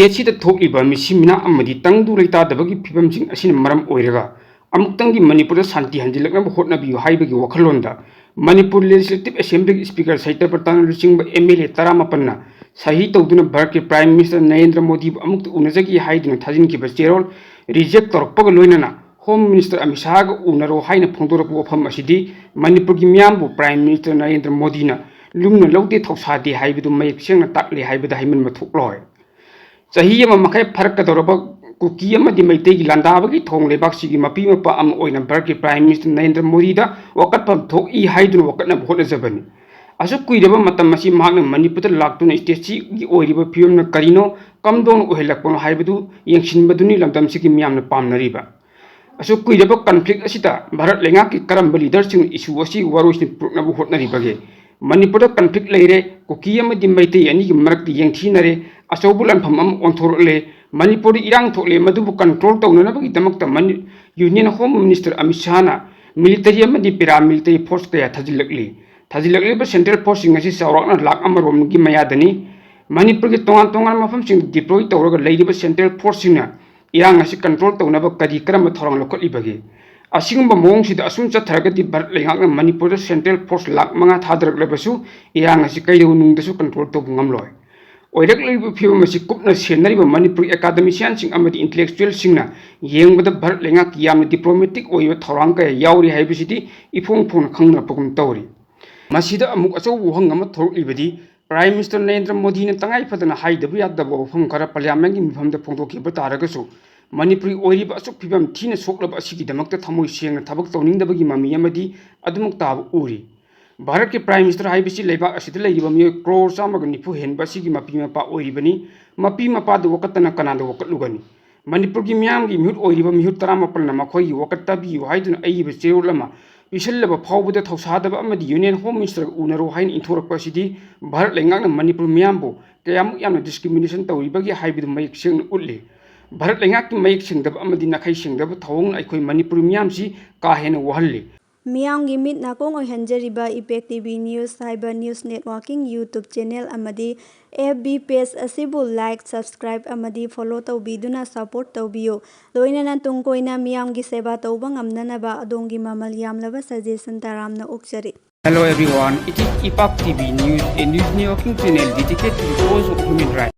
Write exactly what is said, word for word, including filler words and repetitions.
ꯁ꯭ꯇꯦꯠꯁꯤꯗ ꯊꯣꯛꯂꯤꯕ ꯃꯤꯁꯤ ꯃꯤꯅꯥ ꯑꯃꯗꯤ ꯇꯪꯗꯨ ꯂꯩꯇꯥꯗꯕꯒꯤ ꯐꯤꯕꯝꯁꯤꯡ ꯑꯁꯤꯅ ꯃꯔꯝ ꯑꯣꯏꯔꯒ ꯑꯃꯨꯛꯇꯪꯗꯤ ꯃꯅꯤꯄꯨꯔꯗ ꯁꯥꯟꯇꯤ ꯍꯟꯖꯤꯜꯂꯛꯅꯕ ꯍꯣꯠꯅꯕꯤꯌꯨ ꯍꯥꯏꯕꯒꯤ ꯋꯥꯈꯜꯂꯣꯟꯗ ꯃꯅꯤꯄꯨꯔ ꯂꯦꯖꯤꯁꯂꯦꯇꯤꯚ ꯑꯦꯁꯦꯝꯕ꯭ꯂꯤꯒꯤ ꯁ꯭ꯄꯤꯀꯔ ꯁꯇ꯭ꯌꯄ꯭ꯔꯇꯥꯅ ꯂꯨꯆꯤꯡꯕ ꯑꯦꯝ ꯑꯦꯜ ꯑꯦ ꯇꯔꯥꯃꯥꯄꯟꯅ ꯁꯍꯤ ꯇꯧꯗꯨꯅ ꯚꯥꯔꯠꯀꯤ ꯄ꯭ꯔꯥꯏꯝ ꯃꯤꯅꯤꯁꯇꯔ ꯅꯔꯦꯟꯗ꯭ꯔ ꯃꯣꯗꯤꯕꯨ ꯑꯃꯨꯛꯇ ꯎꯅꯖꯒꯦ ꯍꯥꯏꯗꯨꯅ ꯊꯥꯖꯤꯟꯈꯤꯕ ꯆꯦꯔꯣꯜ ꯔꯤꯖꯦꯛ ꯇꯧꯔꯛꯄꯒ ꯂꯣꯏꯅꯅ ꯍꯣꯝ ꯃꯤꯅꯤꯁꯇꯔ ꯑꯃꯤꯠ ꯁꯥꯍꯒ ꯎꯅꯔꯣ ꯍꯥꯏꯅ ꯐꯣꯡꯗꯣꯔꯛꯄ ꯋꯥꯐꯝ ꯑꯁꯤꯗꯤ ꯃꯅꯤꯄꯨꯔꯒꯤ ꯃꯤꯌꯥꯝꯕꯨ ꯄ꯭ꯔꯥꯏꯝ ꯃꯤꯅꯤꯁꯇꯔ ꯅꯔꯦꯟꯗ꯭ꯔ ꯃꯣꯗꯤꯅ ꯂꯨꯝꯅ ꯂꯧꯗꯦ, ꯊꯧꯁꯥꯗꯦ ꯍꯥꯏꯕꯗꯨ ꯃꯌꯦꯛ ꯁꯦꯡꯅ ꯇꯥꯛꯂꯦ ꯍꯥꯏꯕꯗ ꯍꯥꯏꯃꯟꯕ ꯊꯣꯛꯂꯣꯏ꯫ ꯆꯍꯤ ꯑꯃ ꯃꯈꯥꯏ ꯐꯥꯔꯛꯀꯗꯧꯔꯕ ꯀꯨꯀꯤ ꯑꯃꯗꯤ ꯃꯩꯇꯩꯒꯤ ꯂꯥꯟꯗꯥꯕꯒꯤ ꯊꯧꯑꯣꯡ ꯂꯩꯕꯥꯛꯁꯤꯒꯤ ꯃꯄꯤ ꯃꯄꯥ ꯑꯃ ꯑꯣꯏꯅ ꯚꯥꯔꯠꯀꯤ ꯄ꯭ꯔꯥꯏꯝ ꯃꯤꯅꯤꯁꯇꯔ ꯅꯔꯦꯟꯗ꯭ꯔ ꯃꯣꯗꯤꯗ ꯋꯥꯀꯠꯐꯝ ꯊꯣꯛꯏ ꯍꯥꯏꯗꯨꯅ ꯋꯥꯀꯠꯅꯕ ꯍꯣꯠꯅꯖꯕꯅꯤ꯫ ꯑꯁꯨꯛ ꯀꯨꯏꯔꯕ ꯃꯇꯝ ꯑꯁꯤ ꯃꯍꯥꯛꯅ ꯃꯅꯤꯄꯨꯔꯗ ꯂꯥꯛꯇꯨꯅ ꯁ꯭ꯇꯦꯠꯁꯤꯒꯤ ꯑꯣꯏꯔꯤꯕ ꯐꯤꯕꯝꯅ ꯀꯔꯤꯅꯣ, ꯀꯝꯗꯧꯅ ꯑꯣꯏꯍꯜꯂꯛꯄꯅꯣ ꯍꯥꯏꯕꯗꯨ ꯌꯦꯡꯁꯤꯟꯕꯗꯨꯅꯤ ꯂꯝꯗꯝꯁꯤꯒꯤ ꯃꯤꯌꯥꯝꯅ ꯄꯥꯝꯅꯔꯤꯕ꯫ ꯑꯁꯨꯛ ꯀꯨꯏꯔꯕ ꯀꯟꯐ꯭ꯂꯤꯛ ꯑꯁꯤꯗ ꯚꯥꯔꯠ ꯂꯩꯉꯥꯛꯀꯤ ꯀꯔꯝꯕ ꯂꯤꯗꯔꯁꯤꯡꯅ ꯏꯁꯨ ꯑꯁꯤ ꯋꯥꯔꯣꯏꯁꯤꯟ ꯄꯨꯔꯛꯅꯕ ꯍꯣꯠꯅꯔꯤꯕꯒꯦ? ꯃꯅꯤꯄꯨꯔꯗ ꯀꯟꯐ꯭ꯂꯤꯛ ꯂꯩꯔꯦ, ꯀꯨꯀꯤ ꯑꯃꯗꯤ ꯃꯩꯇꯩ ꯑꯅꯤꯒꯤ ꯃꯔꯛꯇ ꯌꯦꯡꯊꯤꯅꯔꯦ, ꯑꯆꯧꯕ ꯂꯥꯟꯐꯝ ꯑꯃ ꯑꯣꯟꯊꯣꯔꯛꯂꯦ, ꯃꯅꯤꯄꯨꯔꯗ ꯏꯔꯥꯡ ꯊꯣꯛꯂꯦ, ꯃꯗꯨꯕꯨ ꯀꯟꯇ꯭ꯔꯣꯜ ꯇꯧꯅꯅꯕꯒꯤꯗꯃꯛꯇ ꯃꯅꯤ-, ꯌꯨꯅꯤꯌꯟ ꯍꯣꯝ ꯃꯤꯅꯤꯁꯇꯔ ꯑꯃꯤꯠ ꯁꯥꯍꯅ ꯃꯤꯂꯤꯇꯔꯤ ꯑꯃꯗꯤ ꯄꯦꯔꯥꯃꯤꯂꯤꯇꯔꯤ ꯐꯣꯔꯁ ꯀꯌꯥ ꯊꯥꯖꯤꯜꯂꯛꯂꯤ꯫ ꯊꯥꯖꯤꯜꯂꯛꯂꯤꯕ ꯁꯦꯟꯇ꯭ꯔꯦꯜ ꯐꯣꯔꯁꯁꯤꯡ ꯑꯁꯤ ꯆꯥꯎꯔꯥꯛꯅ ꯂꯥꯈ ꯑꯃꯔꯣꯝꯒꯤ ꯃꯌꯥꯗꯅꯤ꯫ ꯃꯅꯤꯄꯨꯔꯒꯤ ꯇꯣꯉꯥꯟ ꯇꯣꯉꯥꯟꯕ ꯃꯐꯝꯁꯤꯡꯗ ꯗꯤꯄ꯭ꯂꯣꯏ ꯇꯧꯔꯒ ꯂꯩꯔꯤꯕ ꯁꯦꯟꯇ꯭ꯔꯦꯜ ꯐꯣꯔꯁꯁꯤꯡꯅ ꯏꯔꯥꯡ ꯑꯁꯤ ꯀꯟꯇ꯭ꯔꯣꯜ ꯇꯧꯅꯕ ꯀꯔꯤ ꯀꯔꯝꯕ ꯊꯧꯔꯥꯡ ꯂꯧꯈꯠꯂꯤꯕꯒꯦ? ꯑꯁꯤꯒꯨꯝꯕ ꯃꯑꯣꯡꯁꯤꯗ ꯑꯁꯨꯝ ꯆꯠꯊꯔꯒꯗꯤ ꯚꯥꯔꯠ ꯂꯩꯉꯥꯛꯅ ꯃꯅꯤꯄꯨꯔꯗ ꯁꯦꯟꯇ꯭ꯔꯦꯜ ꯐꯣꯔꯁ ꯂꯥꯈ ꯃꯉꯥ ꯊꯥꯗꯔꯛꯂꯕꯁꯨ ꯏꯔꯥꯡ ꯑꯁꯤ ꯀꯩꯗꯧꯅꯨꯡꯗꯁꯨ ꯀꯟꯇ꯭ꯔꯣꯜ ꯇꯧꯕ ꯉꯝꯂꯣꯏ꯫ ꯑꯣꯏꯔꯛꯂꯤꯕ ꯐꯤꯕꯝ ꯑꯁꯤ ꯀꯨꯞꯅ ꯁꯦꯟꯅꯔꯤꯕ ꯃꯅꯤꯄꯨꯔ ꯑꯦꯀꯥꯗꯃꯤꯁꯤꯌꯥꯟꯁꯤꯡ ꯑꯃꯗꯤ ꯏꯟꯇꯦꯂꯦꯛꯆꯨꯋꯦꯜꯁꯤꯡꯅ ꯌꯦꯡꯕꯗ ꯚꯥꯔꯠ ꯂꯩꯉꯥꯛꯀꯤ ꯌꯥꯝꯅ ꯗꯤꯄ꯭ꯂꯣꯃꯦꯇꯤꯛ ꯑꯣꯏꯕ ꯊꯧꯔꯥꯡ ꯀꯌꯥ ꯌꯥꯎꯔꯤ ꯍꯥꯏꯕꯁꯤꯗꯤ ꯏꯐꯣꯡ ꯐꯣꯡꯅ ꯈꯪꯅꯔꯛꯄꯒꯨꯝ ꯇꯧꯔꯤ꯫ ꯃꯁꯤꯗ ꯑꯃꯨꯛ ꯑꯆꯧꯕ ꯋꯥꯍꯪ ꯑꯃ ꯊꯣꯔꯛꯂꯤꯕꯗꯤ ꯄ꯭ꯔꯥꯏꯝ ꯃꯤꯅꯤꯁꯇꯔ ꯅꯔꯦꯟꯗ꯭ꯔ ꯃꯣꯗꯤꯅ ꯇꯉꯥꯏ ꯐꯗꯅ ꯍꯥꯏꯗꯕ ꯌꯥꯗꯕ ꯋꯥꯐꯝ ꯈꯔ ꯄꯥꯔꯂꯤꯌꯥꯃꯦꯟꯒꯤ ꯃꯤꯐꯝꯗ ꯐꯣꯡꯗꯣꯛꯈꯤꯕ ꯇꯥꯔꯒꯁꯨ ꯃꯅꯤꯄꯨꯔꯒꯤ ꯑꯣꯏꯔꯤꯕ ꯑꯁꯨꯛ ꯐꯤꯕꯝ ꯊꯤꯅ ꯁꯣꯛꯂꯕ ꯑꯁꯤꯒꯤꯗꯃꯛꯇ ꯊꯃꯣꯏ ꯁꯦꯡꯅ ꯊꯕꯛ ꯇꯧꯅꯤꯡꯗꯕꯒꯤ ꯃꯃꯤ ꯑꯃꯗꯤ ꯑꯗꯨꯃꯛ ꯇꯥꯕ ꯎꯔꯤ꯫ ꯚꯥꯔꯠꯀꯤ ꯄ꯭ꯔꯥꯏꯝ ꯃꯤꯅꯤꯁꯇꯔ ꯍꯥꯏꯕꯁꯤ ꯂꯩꯕꯥꯛ ꯑꯁꯤꯗ ꯂꯩꯔꯤꯕ ꯃꯤꯑꯣꯏ ꯀ꯭ꯔꯣꯔ ꯆꯥꯝꯃꯒ ꯅꯤꯐꯨ ꯍꯦꯟꯕ ꯑꯁꯤꯒꯤ ꯃꯄꯤ ꯃꯄꯥ ꯑꯣꯏꯔꯤꯕꯅꯤ꯫ ꯃꯄꯤ ꯃꯄꯥꯗ ꯋꯥꯀꯠꯇꯅ ꯀꯅꯥꯗ ꯋꯥꯀꯠꯂꯨꯒꯅꯤ? ꯃꯅꯤꯄꯨꯔꯒꯤ ꯃꯤꯌꯥꯝꯒꯤ ꯃꯤꯍꯨꯠ ꯑꯣꯏꯔꯤꯕ ꯃꯤꯍꯨꯠ ꯇꯔꯥꯃꯥꯄꯜꯅ ꯃꯈꯣꯏꯒꯤ ꯋꯥꯀꯠ ꯇꯥꯕꯤꯌꯨ ꯍꯥꯏꯗꯨꯅ ꯑꯏꯕ ꯆꯦꯔꯣꯜ ꯑꯃ ꯄꯤꯁꯜꯂꯕ ꯐꯥꯎꯕꯗ ꯊꯧꯁꯥꯗꯕ ꯑꯃꯗꯤ ꯌꯨꯅꯤꯌꯟ ꯍꯣꯝ ꯃꯤꯅꯤꯁꯇꯔꯒ ꯎꯅꯔꯣ ꯍꯥꯏꯅ ꯏꯟꯊꯣꯔꯛꯄ ꯑꯁꯤꯗꯤ ꯚꯥꯔꯠ ꯂꯩꯉꯥꯛꯅ ꯃꯅꯤꯄꯨꯔ ꯃꯤꯌꯥꯝꯕꯨ ꯀꯌꯥꯃꯨꯛ ꯌꯥꯝꯅ ꯗꯤꯁꯀ꯭ꯔꯤꯃꯤꯅꯦꯁꯟ ꯇꯧꯔꯤꯕꯒꯦ ꯍꯥꯏꯕꯗꯨ ꯃꯌꯦꯛ ꯁꯦꯡꯅ ꯎꯠꯂꯤ꯫ ꯚꯥꯔꯠ ꯂꯩꯉꯥꯛꯀꯤ ꯃꯌꯦꯛ ꯁꯦꯡꯗꯕ ꯑꯃꯗꯤ ꯅꯥꯈꯩ ꯁꯦꯡꯗꯕ ꯊꯧꯑꯣꯡꯅ ꯑꯩꯈꯣꯏ ꯃꯅꯤꯄꯨꯔ ꯃꯤꯌꯥꯝꯁꯤ ꯀꯥ ꯍꯦꯟꯅ ꯋꯥꯍꯜꯂꯤ꯫ ꯃꯤꯌꯥꯝꯒꯤ ꯃꯤꯠ ꯅꯥꯀꯣꯡ ꯑꯣꯏꯍꯟꯖꯔꯤꯕ Impact T V News ꯍꯥꯏꯕ news networking YouTube channel ꯑꯃꯗꯤ F B page ꯑꯁꯤꯕꯨ like, subscribe ꯑꯃꯗꯤ follow ꯇꯧꯕꯤꯗꯨꯅ support ꯇꯧꯕꯤꯌꯨ꯫ ꯂꯣꯏꯅꯅ ꯇꯨꯡ ꯀꯣꯏꯅ ꯃꯤꯌꯥꯝꯒꯤ ꯁꯦꯕꯥ ꯇꯧꯕ ꯉꯝꯅꯅꯕ ꯑꯗꯣꯝꯒꯤ ꯃꯃꯜ ꯌꯥꯝꯂꯕ suggestion ꯇꯔꯥꯝꯅ ꯑꯣꯛꯆꯔꯤ꯫ Hello everyone, it is Impact T V News, a news networking channel dedicated to the cause of human rights.